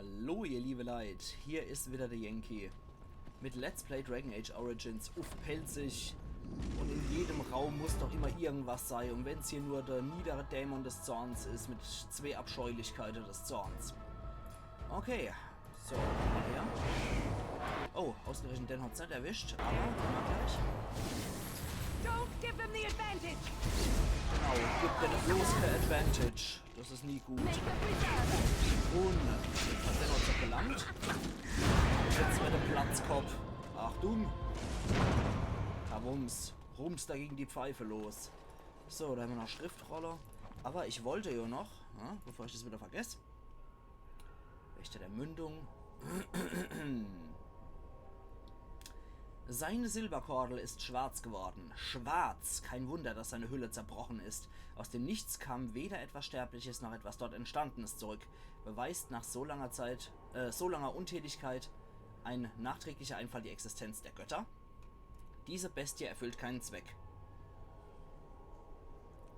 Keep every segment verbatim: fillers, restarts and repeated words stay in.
Hallo ihr liebe Leit, hier is wieder der Yankee mit Let's Play Dragon Age Origins uff Pälzisch. Und in jedem Raum muss doch immer irgendwas sei. Und wenn's hier nur der niedere Dämon des Zorns is mit zwee Abscheulichkeiten des Zorns. Okay, so, komm mal her. Oh, ausgerechnet den hat's net erwischt, aber na gleich. Don't give them the advantage! Genau, gib dene bloß kein Advantage. Das is nie gut. Make a preserve! Und jetzt hat der noch so gelangt. Jetzt wird der Platzkopf. Achtung! Kabums. Rums dagegen die Pfeife los. So, da haben wir noch Schriftrolle. Aber ich wollte ja noch, ja, bevor ich das wieder vergesse, Wächter der Mündung. Seine Silberkordel ist schwarz geworden. Schwarz! Kein Wunder, dass seine Hülle zerbrochen ist. Aus dem Nichts kam weder etwas Sterbliches noch etwas dort Entstandenes zurück. Beweist nach so langer Zeit, äh, so langer Untätigkeit ein nachträglicher Einfall die Existenz der Götter. Diese Bestie erfüllt keinen Zweck.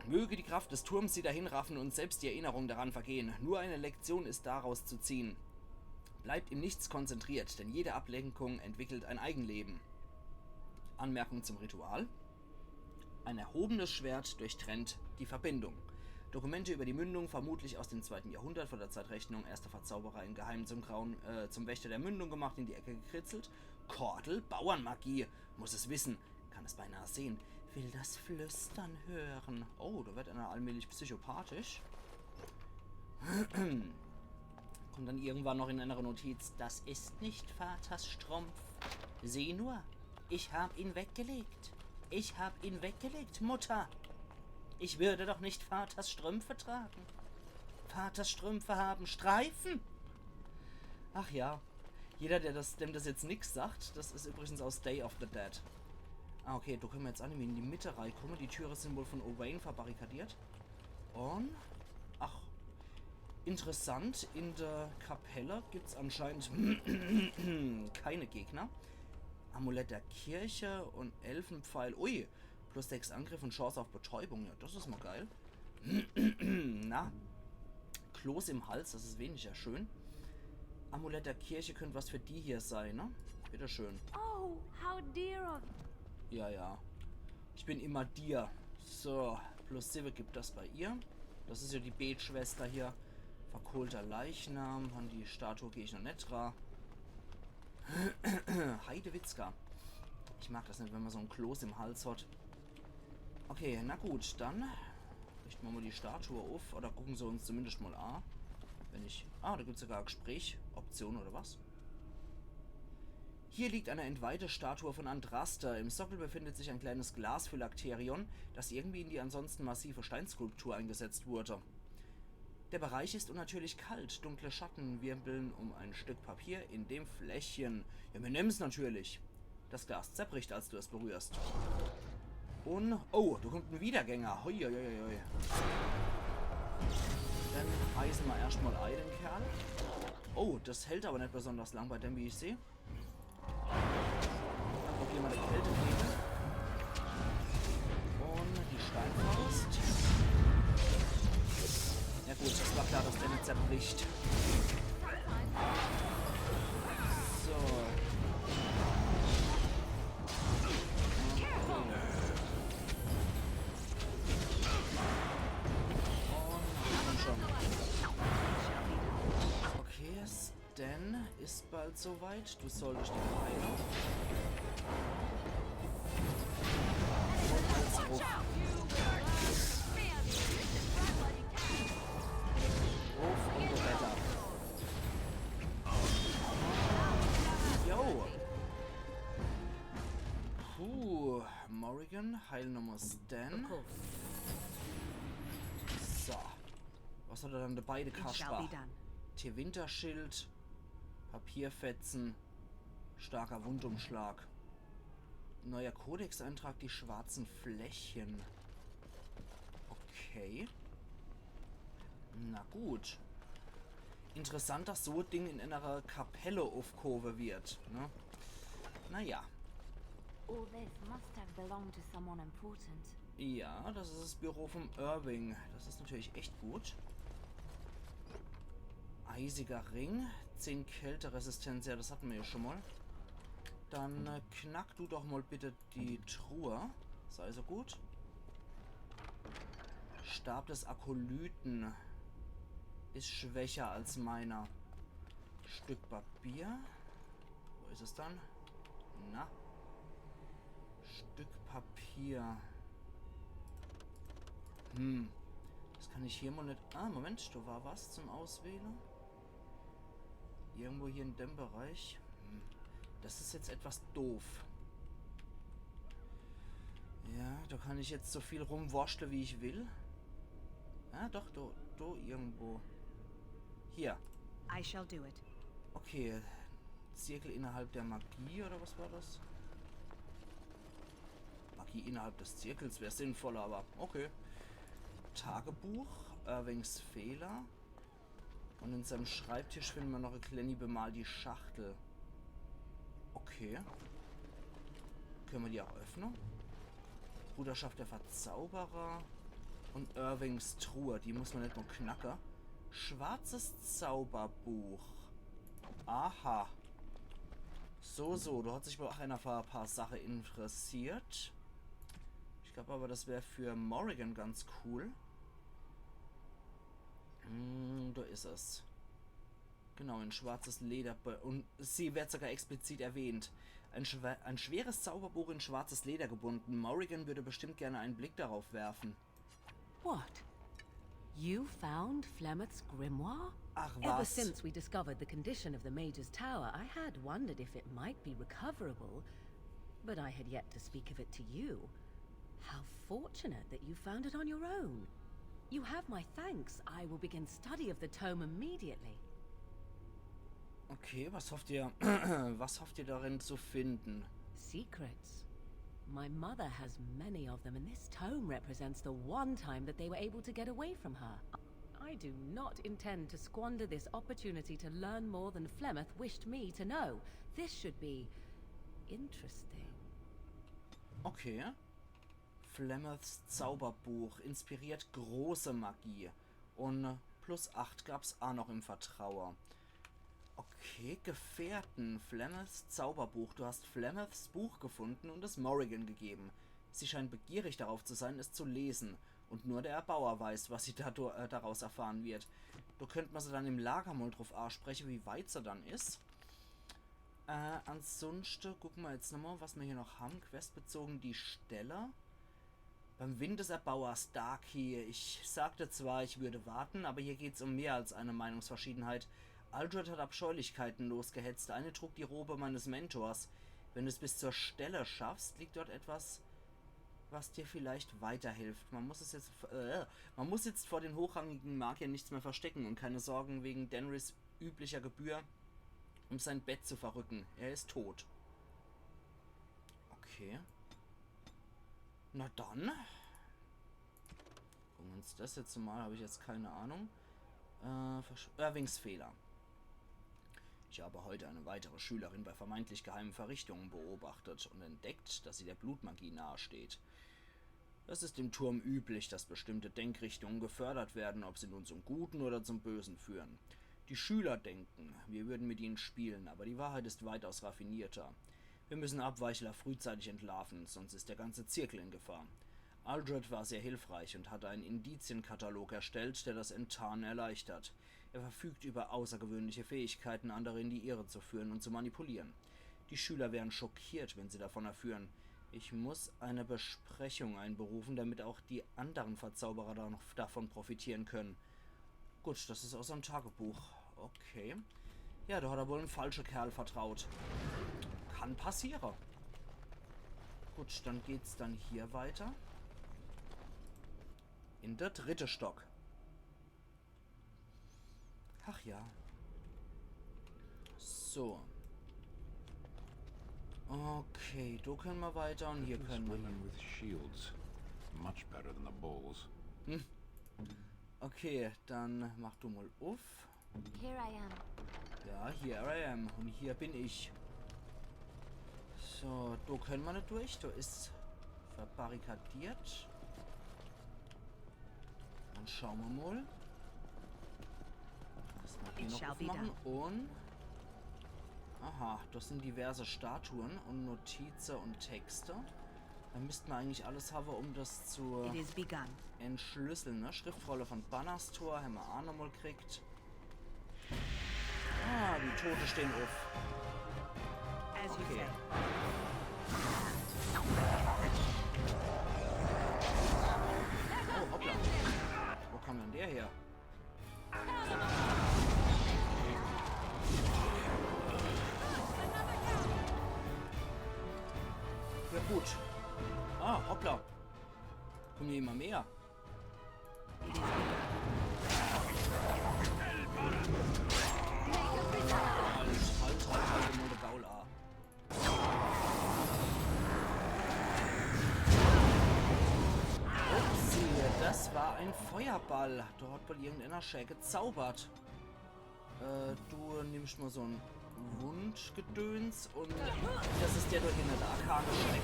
Möge die Kraft des Turms sie dahin raffen und selbst die Erinnerung daran vergehen. Nur eine Lektion ist daraus zu ziehen. Bleibt im Nichts konzentriert, denn jede Ablenkung entwickelt ein Eigenleben. Anmerkung zum Ritual. Ein erhobenes Schwert durchtrennt die Verbindung. Dokumente über die Mündung, vermutlich aus dem zweiten Jahrhundert vor der Zeitrechnung, erster Verzauberer im Geheimen zum Grauen, äh, zum Wächter der Mündung gemacht, in die Ecke gekritzelt. Kordel, Bauernmagie, muss es wissen, kann es beinahe sehen, will das Flüstern hören. Oh, da wird einer allmählich psychopathisch. Kommt dann irgendwann noch in einer Notiz, das ist nicht Vaters Strumpf. Sieh nur, ich hab ihn weggelegt. Ich hab ihn weggelegt, Mutter. Ich würde doch nicht Vaters Strümpfe tragen. Vaters Strümpfe haben Streifen. Ach ja. Jeder, der das, dem das jetzt nix sagt, das is übrigens aus Day of the Dead. Ah, okay, da können wir jetzt auch nicht mehr in die Mitte reinkommen. Die Türe sind wohl von Owain verbarrikadiert. Und, ach, interessant, in der Kapelle gibt's anscheinend keine Gegner. Amulett der Kirche und Elfenpfeil. Ui, plus sechs Angriff und Chance auf Betäubung. Ja, das is mal geil. Na, Kloß im Hals, das is weniger schön. Amulett der Kirche könnte was für die hier sein, ne? Bitteschön. Oh, how dear of Ja, ja. Ich bin immer dir. So, plus sieben gibt das bei ihr. Das is ja die Betschwester hier. Verkohlter Leichnam. An die Statue geh ich noch net dra. Heidewitzka. Ich mag das net, wenn man so en Kloß im Hals hat. Okay, na gut, dann richten wir mal die Statue auf. Oder gucken sie uns zumindest mal an. Wenn ich. Ah, da gibt's sogar Gespräch-Option oder was? Hier liegt eine entweihte Statue von Andraste. Im Sockel befindet sich ein kleines Glasphylakterion, das irgendwie in die ansonsten massive Steinskulptur eingesetzt wurde. Der Bereich ist unnatürlich kalt. Dunkle Schatten wirbeln um ein Stück Papier in dem Fläschchen. Ja, wir nehmen's natürlich. Das Glas zerbricht, als du es berührst. Und, oh, da kommt en Wiedergänger. Hoi, hoi, hoi, hoi. Dann heißen wir erstmal ei den Kerl. Oh, das hält aber net besonders lang bei dem, wie ich sehe. Dann probieren wir die Kälte gegen. Und die Steinfaust. Ja gut, das war klar, dass der net zerbricht. So. Und komm schon. Okay, Sten is bald soweit. Du solltest dich heilen. Und als Ruf. Ruf und Retter. Yo. Puh, Morrigan, heil nochmal Sten. So. Was hat er dann dabei, der It shall Kasper? Be done. Tewinterschild, Papierfetzen, starker Wundumschlag. Neuer Kodexeintrag, die schwarzen Flächen. Okay. Na gut. Interessant, dass so e Ding in einer Kapelle aufgehoben wird, ne? Naja. All this must have belonged to someone important. Ja, das ist das Büro vom Irving. Das ist natürlich echt gut. Ah, Eisiger Ring. Zehn Kälteresistenz, ja, das hatten wir ja schon mal. Dann äh, knack du doch mal bitte die Truhe. Sei so gut. Stab des Akolyten ist schwächer als meiner. Stück Papier. Wo ist es dann? Na? Stück Papier. Hm. Das kann ich hier mal nicht. Ah, Moment, da war was zum Auswählen. Irgendwo hier in dem Bereich. Hm. Das ist jetzt etwas doof. Ja, da kann ich jetzt so viel rumwurschteln, wie ich will. Ja, doch, da, da irgendwo. Hier. I shall do it. Okay. Zirkel innerhalb der Magie, oder was war das? Magie innerhalb des Zirkels wäre sinnvoller, aber okay. Tagebuch, Irvings Fehler. Und in seinem Schreibtisch finden wir noch eine kleine bemalte Schachtel. Okay. Können wir die auch öffnen? Bruderschaft der Verzauberer und Irvings Truhe. Die muss man nicht mal knacken. Schwarzes Zauberbuch. Aha. So, so, da hat sich wohl auch einer für ein paar Sachen interessiert. Ich glaube aber, das wäre für Morrigan ganz cool. Hm, da ist es. Genau, in schwarzes Leder. Be- Und sie wird sogar explizit erwähnt. Ein, schwer, ein schweres Zauberbuch in schwarzes Leder gebunden. Morrigan würde bestimmt gerne einen Blick darauf werfen. What? You found Flemeth's grimoire? Ach Ever was. Since we discovered the condition of the Mage's Tower, I had wondered if it might be recoverable, but I had yet to speak of it to you. How fortunate that you found it on your own. You have my thanks. I will begin study of the tome immediately. Okay, was hofft ihr, was hofft ihr darin zu finden? Secrets. My mother has many of them, and this tome represents the one time that they were able to get away from her. I do not intend to squander this opportunity to learn more than Flemeth wished me to know. This should be interesting. Okay. Flemeths Zauberbuch inspiriert große Magie. Und plus acht gab's auch noch im Vertrauen. Okay, Gefährten. Flemeths Zauberbuch. Du hast Flemeths Buch gefunden und es Morrigan gegeben. Sie scheint begierig darauf zu sein, es zu lesen. Und nur der Erbauer weiß, was sie dadu- äh, daraus erfahren wird. Da könnte man sie dann im Lager mal drauf ansprechen, wie weit sie dann ist. Äh, ansonsten gucken wir jetzt nochmal, was wir hier noch haben. Questbezogen die Stelle. Beim Wind des Erbauers, Darkey. Ich sagte zwar, ich würde warten, aber hier geht's um mehr als eine Meinungsverschiedenheit. Aldred hat Abscheulichkeiten losgehetzt. Eine trug die Robe meines Mentors. Wenn du es bis zur Stelle schaffst, liegt dort etwas, was dir vielleicht weiterhilft. Man muss es jetzt, äh, man muss jetzt vor den hochrangigen Magiern nichts mehr verstecken und keine Sorgen wegen Denrys üblicher Gebühr um sein Bett zu verrücken. Er ist tot. Okay. Na dann. Gucken wir uns das jetzt mal, habe ich jetzt keine Ahnung. Äh, Versch- Irvings Fehler. Ich habe heute eine weitere Schülerin bei vermeintlich geheimen Verrichtungen beobachtet und entdeckt, dass sie der Blutmagie nahesteht. Es ist im Turm üblich, dass bestimmte Denkrichtungen gefördert werden, ob sie nun zum Guten oder zum Bösen führen. Die Schüler denken, wir würden mit ihnen spielen, aber die Wahrheit ist weitaus raffinierter. Wir müssen Abweichler frühzeitig entlarven, sonst ist der ganze Zirkel in Gefahr. Aldred war sehr hilfreich und hatte einen Indizienkatalog erstellt, der das Enttarnen erleichtert. Er verfügt über außergewöhnliche Fähigkeiten, andere in die Irre zu führen und zu manipulieren. Die Schüler wären schockiert, wenn sie davon erführen. Ich muss eine Besprechung einberufen, damit auch die anderen Verzauberer da noch davon profitieren können. Gut, das ist aus seinem Tagebuch. Okay. Ja, da hat er wohl en falsche Kerl vertraut. Kann passiere. Gut, dann geht's dann hier weiter. In der dritte Stock. Ach ja. So. Okay, da können wir weiter und hier können wir. Women with shields. Much better than the bulls. Okay, dann mach du mal uff. Here I am. Ja, here I am. Und hier bin ich. So, da können wir nicht durch. Da ist verbarrikadiert. Dann schauen wir mal. Erstmal Die noch aufmachen und... Aha, das sind diverse Statuen und Notizen und Texte. Da müssten wir eigentlich alles haben, um das zu entschlüsseln, ne? Schriftrolle von Banastor haben wir auch nochmal gekriegt. Ah, die Tote stehen auf. Okay. Oh, hoppla. Wo kam denn der her? Ja gut. Ah, hoppla. Kommen hier immer mehr. Halt, halt, halt, halt, nur der Gaul, ah. Upsi, das war ein Feuerball. Da hat wohl irgendeiner schä gezaubert. Äh, du nimmst mal so ein Wundgedöns und das ist der da hinten, der Arkanische.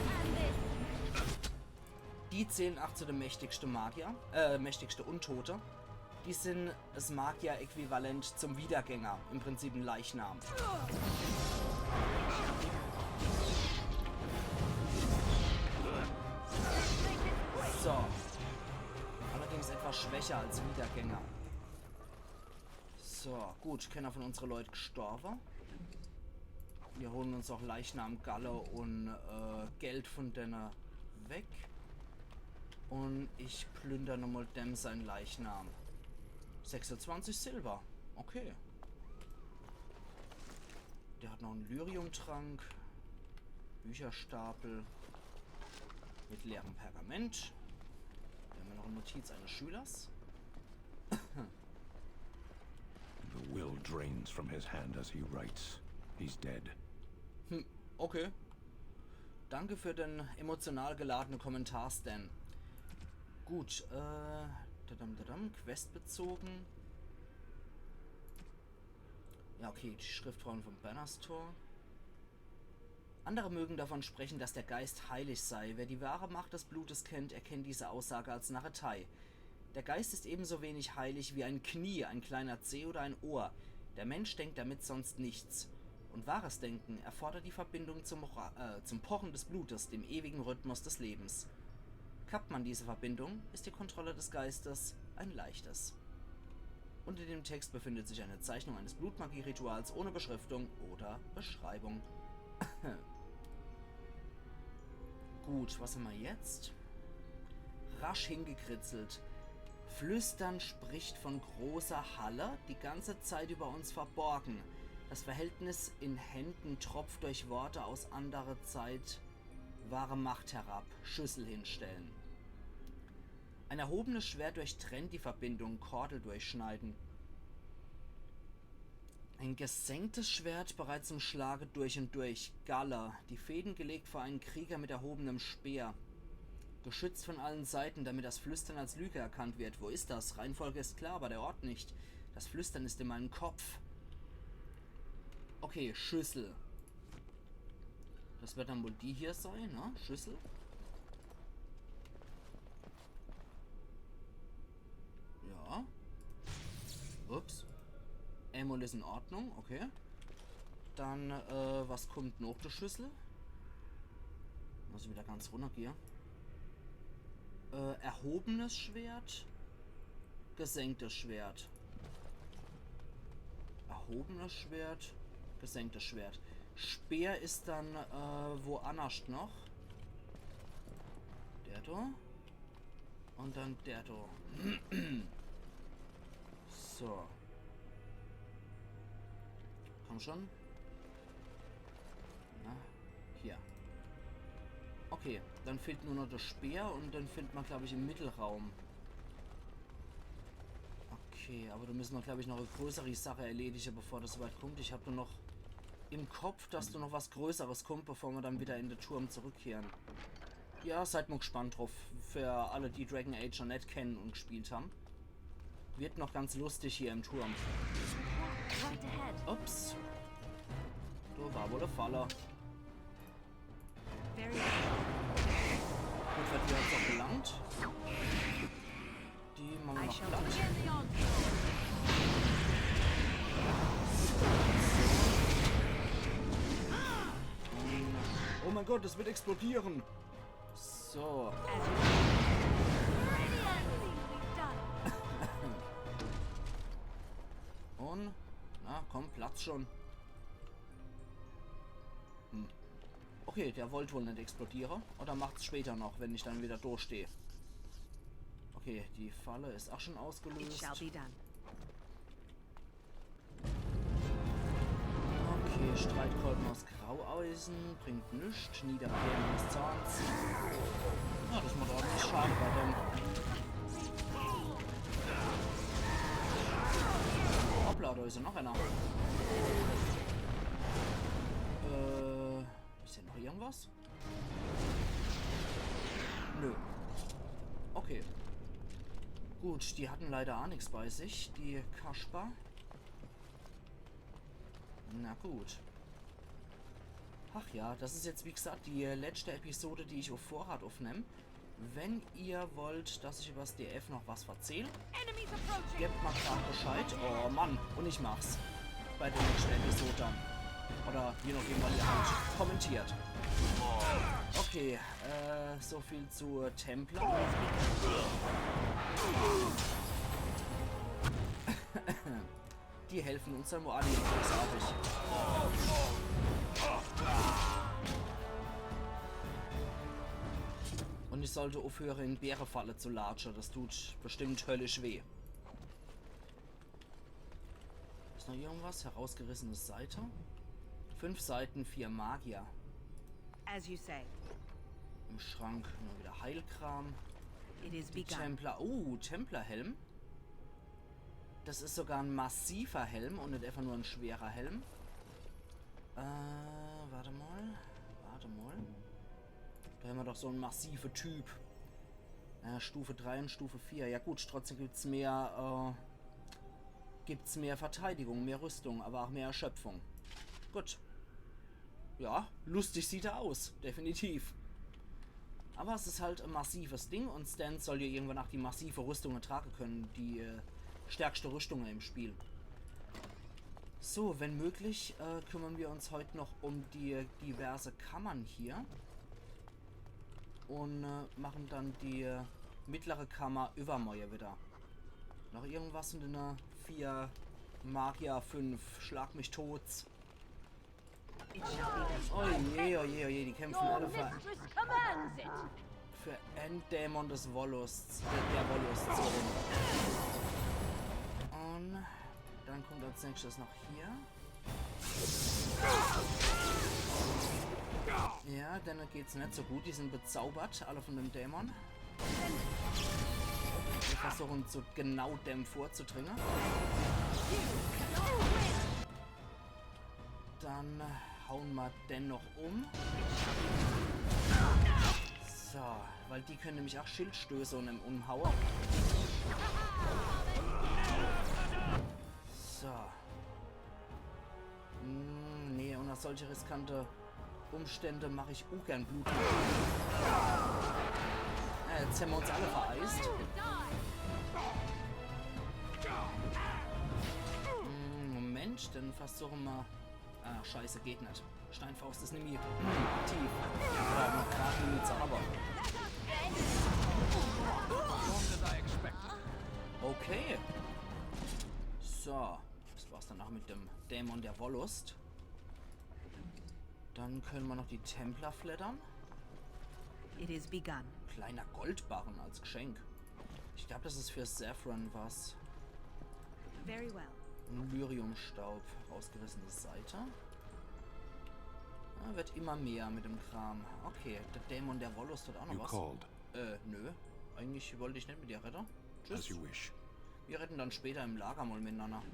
Die zählen auch zu den mächtigsten Magier, äh, mächtigsten Untote. Die sind das Magier-Äquivalent zum Wiedergänger, im Prinzip ein Leichnam. So. Allerdings etwas schwächer als Wiedergänger. So, gut, keiner von unsere Leute gestorben. Wir holen uns auch Leichnam, Galle und äh, Geld von denen weg. Und ich plünder nochmal dem sein Leichnam. Sechsundzwanzig Silber. Okay. Der hat noch einen Lyriumtrank. Bücherstapel. Mit leerem Pergament. Da haben wir noch eine Notiz eines Schülers. The will drains from his hand as he writes. He's dead. Hm, okay. Danke für den emotional geladenen Kommentar, Stan. Gut, äh, dadam, dadam, questbezogen. Ja, okay, die Schriftrollen von Banastor. Andere mögen davon sprechen, dass der Geist heilig sei. Wer die wahre Macht des Blutes kennt, erkennt diese Aussage als Narretei. Der Geist ist ebenso wenig heilig wie ein Knie, ein kleiner Zeh oder ein Ohr. Der Mensch denkt damit sonst nichts. Und wahres Denken erfordert die Verbindung zum, Ra- äh, zum Pochen des Blutes, dem ewigen Rhythmus des Lebens. Kappt man diese Verbindung, ist die Kontrolle des Geistes ein leichtes. Unter dem Text befindet sich eine Zeichnung eines Blutmagie-Rituals ohne Beschriftung oder Beschreibung. Gut, was haben wir jetzt? Rasch hingekritzelt. Flüstern spricht von großer Halle, die ganze Zeit über uns verborgen. Das Verhältnis in Händen tropft durch Worte aus anderer Zeit wahre Macht herab. Schüssel hinstellen. Ein erhobenes Schwert durchtrennt die Verbindung, Kordel durchschneiden. Ein gesenktes Schwert bereit zum Schlage durch und durch. Galle. Die Fäden gelegt vor einen Krieger mit erhobenem Speer. Geschützt von allen Seiten, damit das Flüstern als Lüge erkannt wird. Wo ist das? Reihenfolge ist klar, aber der Ort nicht. Das Flüstern ist in meinem Kopf. Okay, Schüssel. Das wird dann wohl die hier sein, ne? Schüssel. Ja. Ups. Amul is in Ordnung, okay. Dann, äh, was kommt noch der Schüssel? Muss ich wieder ganz runtergehen. Äh, erhobenes Schwert. Gesenktes Schwert. Erhobenes Schwert. Gesenktes Schwert. Speer is dann, äh, woanders noch. Der da. Und dann der da. So. Komm schon. Na, hier. Okay, dann fehlt nur noch der Speer und dann findet man, glaub ich, im Mittelraum. Okay, aber da müssen wir, glaub ich, noch eine größere Sache erledigen, bevor das soweit kommt. Ich hab nur noch im Kopf, dass da noch was Größeres kommt, bevor wir dann wieder in den Turm zurückkehren. Ja, seid mal gespannt drauf. Für alle, die Dragon Age noch nicht kennen und gespielt haben. Wird noch ganz lustig hier im Turm. Ups. Da war wohl der Faller. Gut, für die hat's auch gelangt. Die machen wir noch platt. Begin the onslaught. Oh mein Gott, das wird explodieren. So. Und, na komm, platz schon. Hm. Okay, der wollt wohl net explodiere. Oder macht's später noch, wenn ich dann wieder do steh. Okay, die Falle is auch schon ausgelöst. It shall be done. Okay, Streitkolben aus Graueisen bringt nix. Niederbrennen des Zorns. Ja, das macht ordentlich Schade bei dem. Hoppla, da is ja noch einer. Äh, is hier noch irgendwas? Nö. Okay. Gut, die hatten leider auch nix bei sich, die Kasper. Na gut. Ach ja, das is jetzt wie gesagt die letzte Episode, die ich auf Vorrat aufnemm. Wenn ihr wollt, dass ich übers D F noch was verzähl, gebt mal grad Bescheid. Oh Mann, und ich mach's. Bei der nächsten Episode dann. Oder je nachdem, wann ihr halt kommentiert. Okay, äh, so viel zu Templer. Die helfen uns dann wohl alle großartig. Und ich sollte aufhören, in Bärefalle zu latschen. Das tut bestimmt höllisch weh. Is noch irgendwas? Herausgerissene Seite. Fünf Seiten, vier Magier. As you say. Im Schrank nur wieder Heilkram. It is begun. Templer. Oh, Templerhelm. Das is sogar ein massiver Helm und net einfach nur ein schwerer Helm. Äh, warte mal. Warte mal. Da hämmer doch so en massive Typ. Ja, Stufe drei und Stufe vier. Ja gut, trotzdem gibt's mehr, äh, gibt's mehr Verteidigung, mehr Rüstung, aber auch mehr Erschöpfung. Gut. Ja, lustig sieht er aus, definitiv. Aber es is halt e massives Ding und Sten soll ja irgendwann auch die massive Rüstung trage können, die, äh, stärkste Rüstung im Spiel. So, wenn möglich, äh, kümmern wir uns heut noch um die diverse Kammern hier. Und, äh, machen dann die mittlere Kammer übermorje wieder. Noch irgendwas in de vier Magier fünf. Schlag mich tot. It shall be done. Oh je, oh je, oh je, die kämpfen alle für, für en Dämon des Wollusts. Der, der Wollust, so rum. Und dann kommt als nächstes noch hier. Ja, denne geht's net so gut. Die sind bezaubert, alle von dem Dämon. Wir versuchen zu genau dem vorzudringen. Dann hauen wir den noch um. So, weil die können nämlich auch Schildstöße und umhauen. So. Hm, nee, unter solche riskante Umstände mach ich ungern Blut. Äh, jetzt hämmer uns alle vereist. Hm, Moment, dann versuchen wir. Ah, scheiße, geht net. Steinfaust is nämlich aktiv. Ja, noch grad nämlich zu aber. Okay. So, das war's dann auch mit dem Dämon der Wollust. Dann können wir noch die Templer fleddern. It is begun. Kleiner Goldbarren als Geschenk. Ich glaub, das is für Zevran was. Very well. Lyriumstaub, rausgerissene Seite. Ja, wird immer mehr mit dem Kram. Okay, der Dämon der Wollust hat auch noch was. Äh, nö. Eigentlich wollt ich net mit dir redde. Tschüss. As you wish. Wir redden dann später im Lager mal miteinander.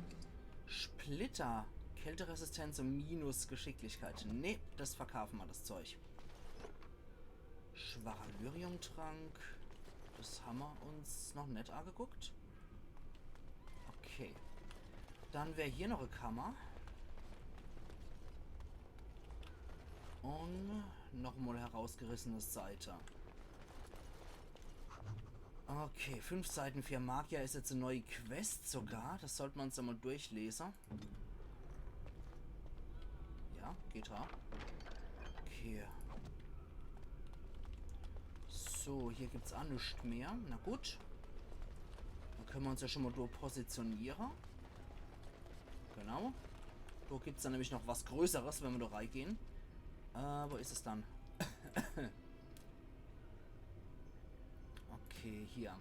Splitter. Kälteresistenz und minus Geschicklichkeit. Nee, das verkaufen wir, das Zeug. Schwacher Lyriumtrank. Das hämmer uns noch net angeguckt. Okay. Dann wär hier noch e Kammer. Und nochmal herausgerissene Seite. Okay, fünf Seiten für Magier is jetzt e neue Quest sogar. Das sollt mer uns emol durchlese. Ja, geht ha. Okay. So, hier gibt's aa nix mehr. Na gut. Dann könne mer uns ja schon mol do positioniere. Genau. Do gibt's dann nämlich noch was Größeres, wenn mer do reigehn. Äh, wo is es dann? Okay, hier.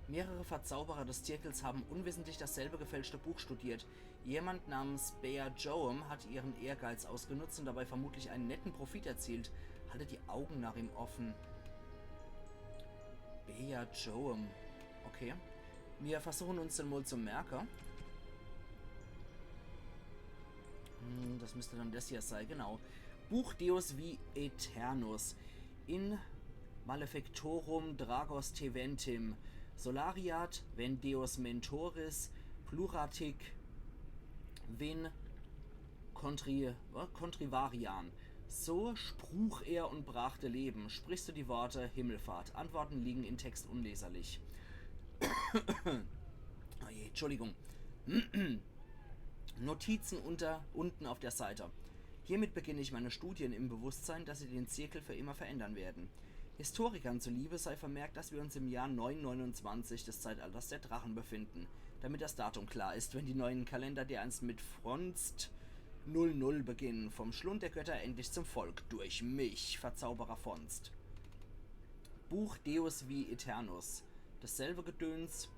Mehrere Verzauberer des Zirkels haben unwissentlich dasselbe gefälschte Buch studiert. Jemand namens Bea Joam hat ihren Ehrgeiz ausgenutzt und dabei vermutlich einen netten Profit erzielt. Halte die Augen nach ihm offen. Bea Joam. Okay. Mir versuchen uns den mol zu merke. Hm, das müsste dann das hier sei, genau. Buch Deus vi Aeternus. In Maleficorum Dragos Teventim. Solariat Vendeus Mentoris Pluratic Ven Contri, wa? Contrivarian. So spruch er und brachte Leben. Sprichst du die Worte Himmelfahrt? Antworten liegen in Text unleserlich. Oh je, Entschuldigung. Notizen unter, unten auf der Seite. Hiermit beginne ich meine Studien im Bewusstsein, dass sie den Zirkel für immer verändern werden. Historikern zuliebe sei vermerkt, dass wir uns im Jahr neun neunundzwanzig des Zeitalters der Drachen befinden, damit das Datum klar ist, wenn die neuen Kalender dereinst mit Fronst null null beginnen, vom Schlund der Götter endlich zum Volk, durch mich, Verzauberer Fonst. Buch Deus vi Aeternus. Dasselbe Gedöns.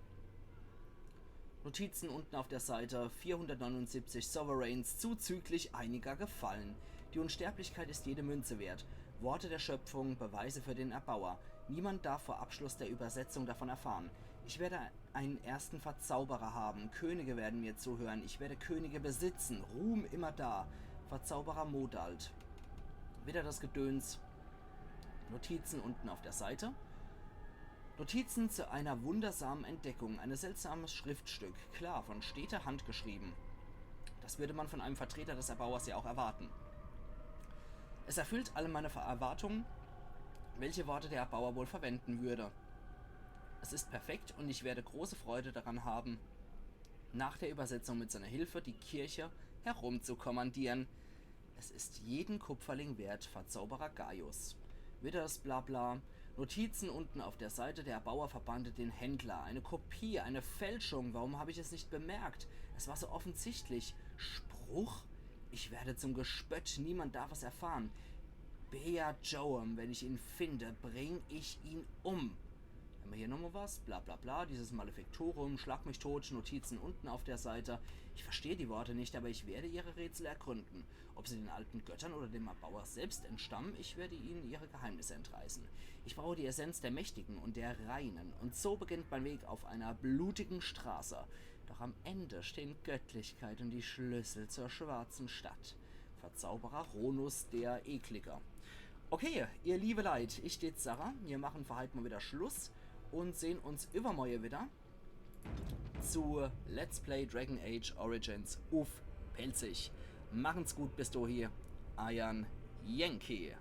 Notizen unten auf der Seite vierhundertneunundsiebzig, Sovereigns, zuzüglich einiger Gefallen. Die Unsterblichkeit ist jede Münze wert. Worte der Schöpfung, Beweise für den Erbauer. Niemand darf vor Abschluss der Übersetzung davon erfahren. Ich werde einen ersten Verzauberer haben. Könige werden mir zuhören. Ich werde Könige besitzen. Ruhm immer da. Verzauberer Modald. Wieder das Gedöns. Notizen unten auf der Seite. Notizen zu einer wundersamen Entdeckung, ein seltsames Schriftstück, klar, von steter Hand geschrieben. Das würde man von einem Vertreter des Erbauers ja auch erwarten. Es erfüllt alle meine Ver-, Erwartungen, welche Worte der Erbauer wohl verwenden würde. Es ist perfekt und ich werde große Freude daran haben, nach der Übersetzung mit seiner Hilfe die Kirche herumzukommandieren. Es ist jeden Kupferling wert, Verzauberer Gaius. Wieder das Blabla. Notizen unten auf der Seite, der Erbauer verbannte den Händler. Eine Kopie, eine Fälschung. Warum habe ich es nicht bemerkt? Es war so offensichtlich. Spruch? Ich werde zum Gespött. Niemand darf es erfahren. Bea Joam, wenn ich ihn finde, bring ich ihn um. Hämmer hier nochmal was? Bla bla bla, dieses Maleficorum, schlag mich tot, Notizen unten auf der Seite. Ich verstehe die Worte nicht, aber ich werde ihre Rätsel ergründen. Ob sie den alten Göttern oder dem Erbauer selbst entstammen, ich werde ihnen ihre Geheimnisse entreißen. Ich brauche die Essenz der Mächtigen und der Reinen. Und so beginnt mein Weg auf einer blutigen Straße. Doch am Ende stehen Göttlichkeit und die Schlüssel zur schwarzen Stadt. Verzauberer Ronus der Eklige. Okay, ihr liebe Leit, ich dät sache, mir machen für heit mal wieder Schluss und sehen uns übermorje wieder zu Let's Play Dragon Age Origins uff Pälzisch. Machen's gut bis dohi, eiern Yankee.